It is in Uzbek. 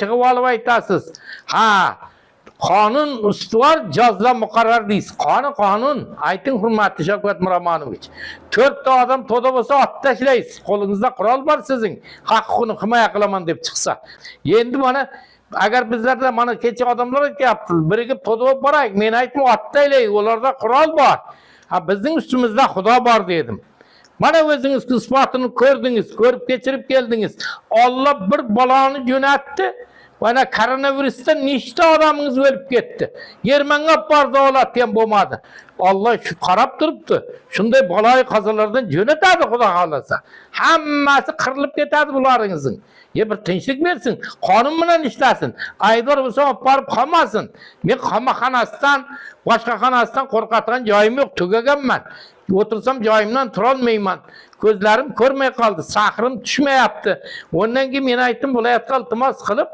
Chiqib olib aytasiz. Ha, qonun ustuvor, jazo muqarrar deysiz. Qoni qonun? Ayting, hurmatli Shavkat Miromonovich. To'rtta odam to'da bo'lsa, otib tashlaysiz. Qo'lingizda qurol bor sizning. Haq huquqini himoya qilaman deb chiqsa. Endi mana agar bizlarda, mana kecha odamlar aytyapti, birigib to'da bo'lib boraylik. Men aytdim, otib tashlaylik, ularda qurol bor. Ha, bizning ustimizda Xudo bor dedim. Mana o'zingiz isbotini ko'rdingiz, ko'rib kechirib keldingiz. Olloh bir baloni jo'natdi. Mana koronavirusdan nechta odamingiz o'lib ketdi. Germanga olib bordi, holatda ham bo'lmadi. Olloh shu qarab turibdi. Shunday baloyi qazolardan jo'natadi, Xudo xohlasa. Hammasi qirilib ketadi bularingizning. Bir tinchlik bersin, qonun bilan ishlasin. Aybdor bo'lsa, olib borib qolmasin. Men qamoqxonasidan, boshqa xonasidan qo'rqadigan joyim yo'q, tugaganman. O'tirsam joyimdan turolmayman. Ko'zlarim ko'rmay qoldi, sahrim tushmayapti. Undan keyin men aytdim, viloyatga iltimos qilib